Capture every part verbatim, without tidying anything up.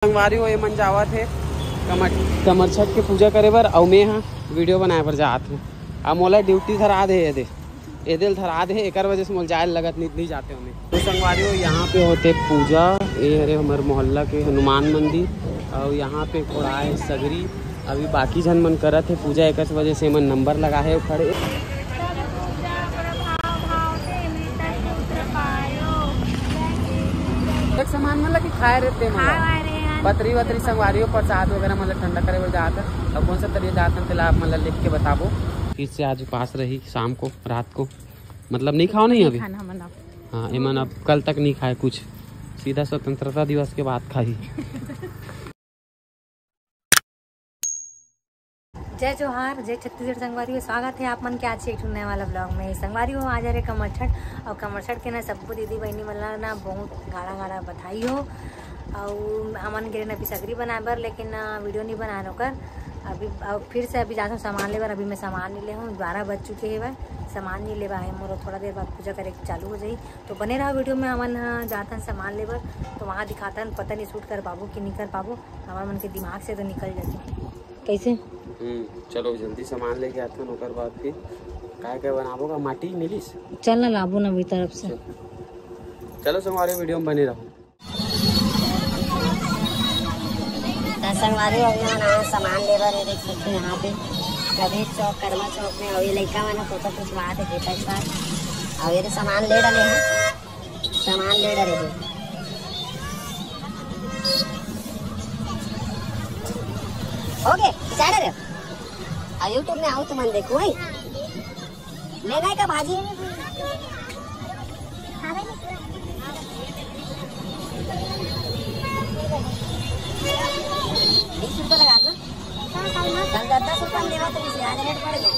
संगवारी हो, ये मन जावत हे कमर-, कमरछठ के पूजा करे बर, अउ मैं हा वीडियो बनाए बर जात हूँ। अब मोला ड्यूटी धरा दे, ये दे, ये दे ल धरा दे, एकर वजह से मोला जाए लगत नहीं, नहीं जाते हमें। तो संगवारी हो, यहाँ पे होते पूजा, ये हरे हमर मोहल्ला के हनुमान मंदिर, अउ यहाँ पे कोड़ाए सगरी। अभी बाकी झन मन करत हे पूजा, एकर वजह से मन नंबर लगा हे खड़े। तब पूजा प्रभाव भाव से मिटत सूत्र पायो। एक समान मन ला कि खाए रहते मन ला। खाए वाए रहे हैं। पतरी वतरी संगवारी हो, प्रसाद वगैरह मन ला ठंडा करे बर जात हे। अब कौन सा तरिया जात हे, तेला आप मन ला लिख के बताबो। फिर से आज उपास रही शाम को, रात को, मतलब नहीं खाओ नहीं अभी। खाना मन अब। हाँ, एमन अब कल तक नहीं खाए कुछ, सीधा स्वतंत्रता दिवस के बाद खाही। जय जोहार, जय छत्तीसगढ़ संगवारी हो, स्वागत है आप मन के आज के एक ठो नया वाला ब्लॉग में। संगवारी हो, आज हरे कमरछठ, और कमरछठ के ना सबको दीदी बहनी मन ला ना बहुत गाड़ा गाड़ा बधाई हो। और हमन गे ना अभी सगरी बनाए बर, लेकिन आ, वीडियो नहीं बनाए ओकर। अभी और फिर से अभी जाथन सामान ले बर, अभी मैं सामान नहीं ले हूँ, बारह बज चुके हे भाई, सामान नहीं लेवा है मोर। थोड़ा देर बाद पूजा करे के चालू हो जाही, तो बने रहो वीडियो में। हमन ह जाथन सामान ले बर, तो वहाँ दिखाथन, पता नहीं शूट कर पाबो कि नहीं कर पाबो, हमर मन के दिमाग से तो निकल जाथे। कैसे? हम्म, चलो जल्दी सामान लेके आथन, ओकर बाद फिर काय काय बनाबो का माटी मिलिस। चल ना लाबो ना अभी तरफ से। चलो संगवारी, वीडियो में बने रहो। त संगवारी हो गया ना, सामान ले बर, ये देख सकते हो यहाँ पे कबीर चौक, कर्मा चौक में, और ये लड़का मन फोटो खिंचवा थे, बेटा के साथ, और ये तो सामान ले डाले हैं, सामान ले डाले हैं। ओके, खिंचा रहे हो? और YouTube में आओ, तुमन देखो, वही लेना है का भाजी? बीस रुपये लगा दो। कल दस दस रुपये में लेवा तो बीस, आज रेट बढ़ गया।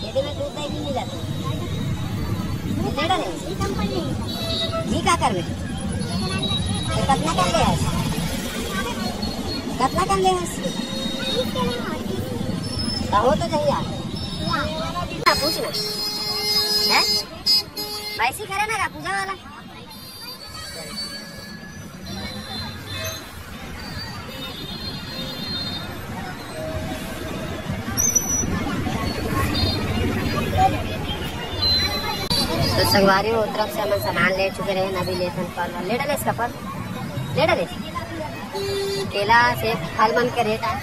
ये दिन में दूध दही भी मिल जाते हैं। घी का करबे? तो कतना कर ले हस? कतना कर ले हस? का हो तो जही यार। ना पूछ ना। हैं? वैसे ही करे ना का पूजा वाला? तो संगवारी हो, तरफ से हमन सामान ले चुके रहे, अभी लेथन फल। ले डाले इसका फल, ले डाले। केला, सेब, फल मन के रेट आए।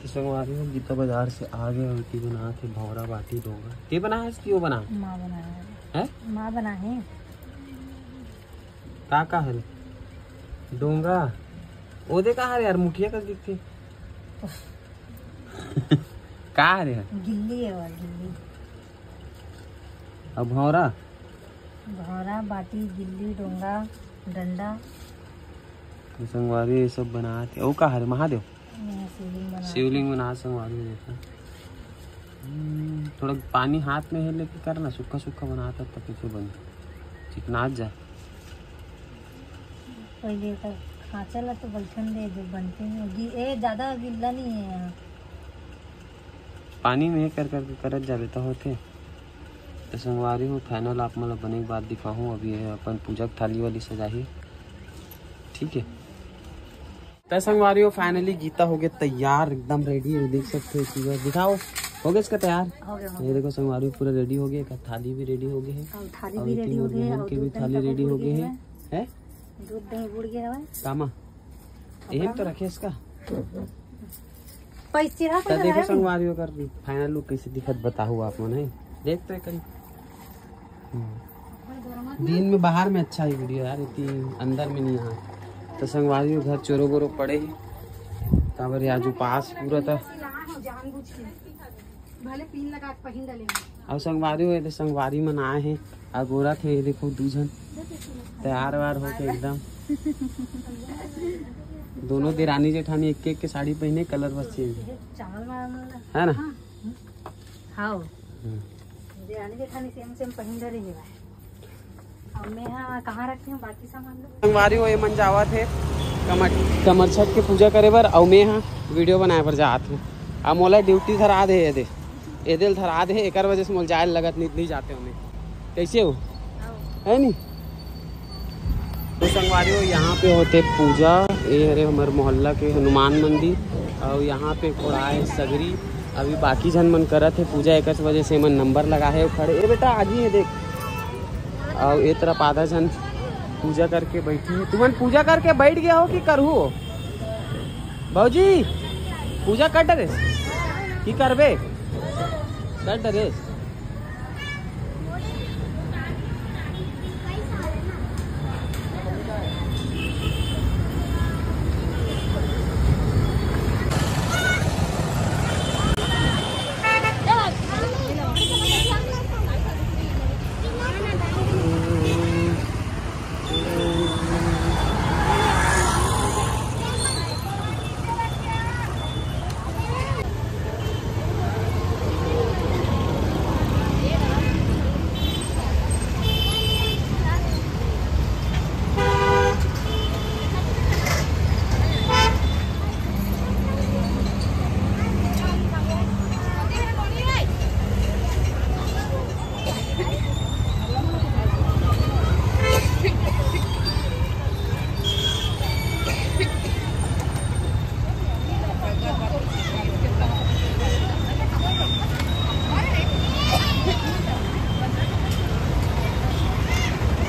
तो संगवारी हो, गीता बाजार से आ गए, और की बना थे भौरा बाटी डोंगा। के बना है इसकी, वो बना? माँ बनाया है। हैं? माँ बना है। का का हरे? डोंगा। ओदे का हरे यार, मुठिया का दिखते। का हरे यार? गिल्ली है वो, गिल्ली। अब भौरा? भौरा, बाटी, गिल्ली, डोंगा, डंडा। तो संगवारी ये सब बनात हे। ओ का हरे? महादेव? नहीं, शिवलिंग बना। शिवलिंग बना संगवारी हो, देखा। हम्म, थोड़ा पानी हाथ में है लेके करना, सूखा सूखा बनाता तब कैसे बने, चिकनात जा। पहले तो खांचा ला तो बैठन दे, जो बनते नहीं। गि-, ए, ज्यादा गिल्ला नहीं है यहाँ। पानी में कर करके करत जाबे तो होते। तो संगवारी हो, final आप मन ला बने के बाद दिखाहूँ। अभी ये अपन पूजा के थाली वाली सजाही, ठीक है। तो संगवारी हो, finally गीता हो गए तैयार, एकदम ready है। देख सकते हो, पूरा दिखाओ, हो गए इसका तैयार। हो गया, हो ये गया। देखो संगवारी हो, पूरा ready हो गया, एक थाली भी ready हो गए है, और थाली और भी इनकी ready हो गए है, मोहन और के भी दूध दही थाली सब ready उड़ हो गए गए है। है। हैं? दूध दही उड़ गया है। कामा, यही तो रखे इसका। पैसे रख तो देखो संगवारी हो, कर final look कैसे दिखत बताहू आप मन, है? देख तो एक करी। हम्म। दिन में बाहर में अच्छा ही वीडियो यार, इतनी अंदर में नहीं आए। तो संगवारी हो, घर चोरो बोरो पड़े ही, काबर आज उपास पूरा था। भले पिन लगा के पहिन डाले। अब संगवारी हो, तो संगवारी मन आए हैं, अगोरा थे, ये देखो दू झन तैयार वार होके एकदम। दोनों देरानी जेठानी एक एक के साड़ी पहने, colour बस change। चावल वाला है ना? हाँ। हाँ। हम्म। देरानी जेठानी same same पहिन डाले हे भाई। अब मैं यहाँ कहाँ रखती हूँ बाकी सामान लोग? संगवारी हो, ये मन जावत हे कमर-, कमरछठ के पूजा करे बर, अउ मैं हा वीडियो बनाए बर जात हूँ। अब मोला ड्यूटी धरा दे, ये दे, ये दे ल धरा दे, एकर वजह से मोला जाए लगत नहीं, नहीं जाते हमें। कैसे हो? है नी? तो संगवारी हो, यहाँ पे होथे पूजा। ये हरे हमर मोहल्ला के हनुमान मंदिर, और यहाँ पे कोड़ाए सगरी। अभी बाकी झन मन करत हे पूजा, एकस वजह से मन नंबर लगा हे, खड़े। ए बेटा, आजी हे, देख। और ये तरफ आधा झन पूजा करके बैठी हे। तुमन पूजा करके बैठ गया हो कि करहू हो? भौजी, पूजा कर डरे कि करबे? कर डरे।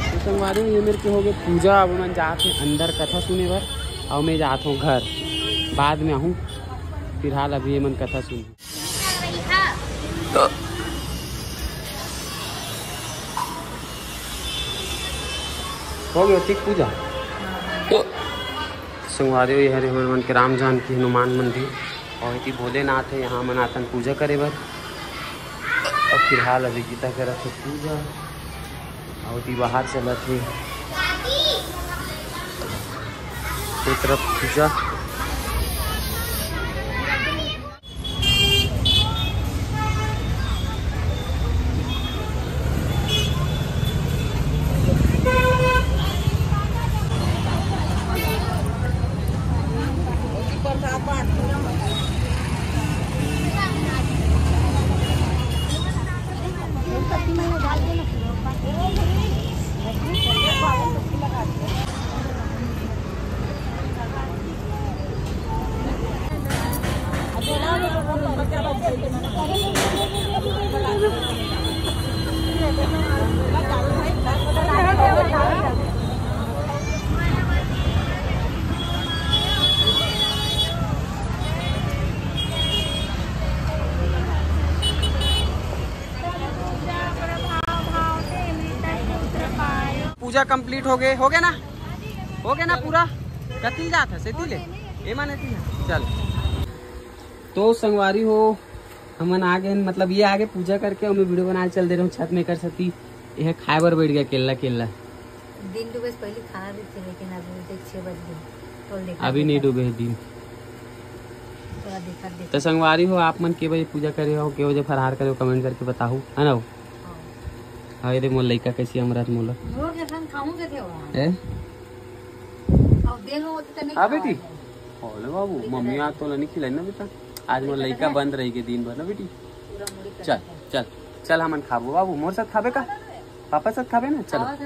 तो संगवारी हो, ये मेर के हो गए पूजा। अब मन जात हे अंदर कथा सुने बर, और मैं जात हूँ घर, बाद में आहूँ। फिलहाल अभी ये मन कथा सुने। हो गयो ठीक पूजा। तो संगवारी हो, ये हरे हमर मन के राम जानकी हनुमान मंदिर, और इति भोलेनाथ हे, यहाँ मन आथन पूजा करे बर। और फिलहाल अभी गीता करत हे पूजा, और इति बाहर चलत हे, ये तरफ पूजा। पूजा कंप्लीट हो गए, हो गया ना? हो गया ना पूरा? कति जात है सेती ले? एमा नहीं है। चल, तो संगवारी हो, हमन आ गए, मतलब ये आगे पूजा करके, और मैं वीडियो बनाए चल दे रहा हूँ छत में कर सती। ये खाए बर बैठ गया केला केला। दिन डूबे से पहले खाना देते, लेकिन अभी देख छह बज गए। थोड़ा देखा अभी नहीं देखा। डूबे है दिन। थोड़ा देखा देखा। तो संगवारी हो, आप मन के बजे पूजा करे हो, के बजे फरहार करे हो, कमेंट करके बताहू, है ना? हाँ। हाँ, ये देख मोर लइका कैसे अमरत मोला। मोर के संग खाऊं के थे वहाँ। ए? अब दे लो तो नहीं हाँ बेटी। खावा है। ओले बाबू, मम्मी आज तोला नहीं खिलाई ना बेटा, आज मोर लइका बंद रही के दिन भर ना बेटी। पूरा मुड़ी चल, चल, चल, हमन खाबो बाबू, मोर साथ खाबे का? पापा साथ खाबे ना? चलो। खावा था।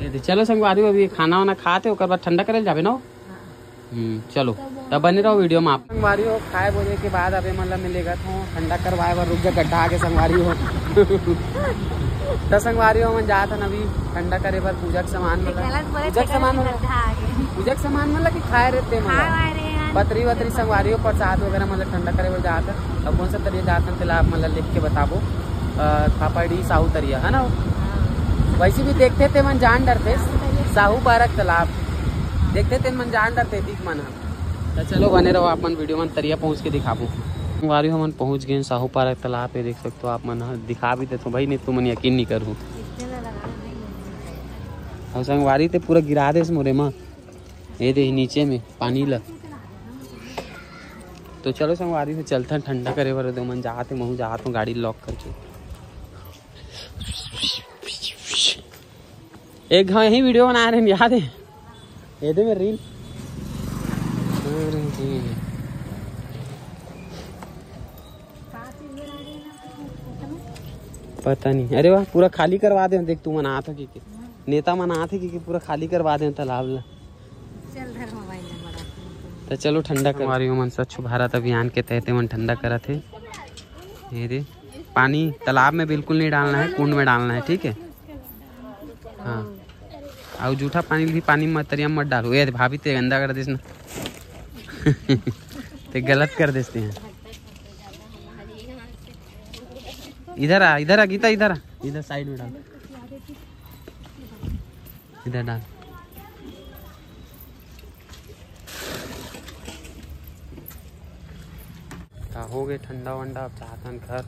ये दे, चलो संगवारी, अभी खाना वाना खाते, ओकर बाद ठंडा करे जाबे ना। हाँ। हम्म, चलो, तब बने रहो वीडियो में आप। संगवारी हो, खाए बोले के बाद अबे मतलब मिलेगा तो ठंडा करवाए बर रुक जा, गड्ढा आगे संगवारी हो। तो संगवारी हो, मन जात हन अभी ठंडा करे बर पूजा के सामान मन ला। गलत बोले पूजा के थे, सामान मन ला। गड्ढा आगे। पूजा के सामान मन ला कि खाए रहते मन ला? खाए वाए रहे हैं। पतरी वतरी संगवारी हो, प्रसाद वगैरह मन ला ठंडा करे बर जात हन। और कौन सा तरिया जात हन, तेला आप मन ला लिख के बताबो। अ, थापाड़ी साहू तरिया, है ना? हाँ। वैसे भी देखते ते मन जान डरते, साहू पारक तालाब। देखते ते मन जान डरते, दिख मन ह। त चलो बने रहो, आप मन वीडियो मन तरिया पहुँच के दिखाबो। संगवारी हो, हमन पहुँच गए साहू पारक तालाब पे, देख सकते हो आप मन ह, दिखा भी देथो भाई, नहीं तुमन यकीन नहीं करू। और संगवारी ते पूरा गिरा देस मोरे मा, ये दे नीचे में पानी ला। तो चलो संगवारी हो, चलथन ठंडा करे बर, दो मन जात हे, महू जात हूँ गाड़ी लॉक करके। एक घाव यही वीडियो बना रहे हैं, याद है? ये दे मेरे रील। पता नहीं। अरे वाह, पूरा खाली करवा दे। देख, तू मन आत हे कि, कि नेता मन आत हे कि, कि पूरा खाली करवा दे तालाब ला। चल धर मोबाइल नंबर। तो चलो ठंडा करवा रही हूँ मन स्वच्छ भारत अभियान के तहत मन ठंडा करत हे। ये दे, पानी तालाब में बिल्कुल नहीं डालना है, कुंड में डालना है, ठीक है? हाँ, और जूठा पानी भी पानी में तरिया में मत डालो। ये भाभी ते गंदा कर देस ना। ते गलत कर देते हैं। इधर आ, इधर आ गीता, इधर आ, इधर साइड में डाल, इधर डाल। का हो गए ठंडा वंडा, अब चाहतन घर।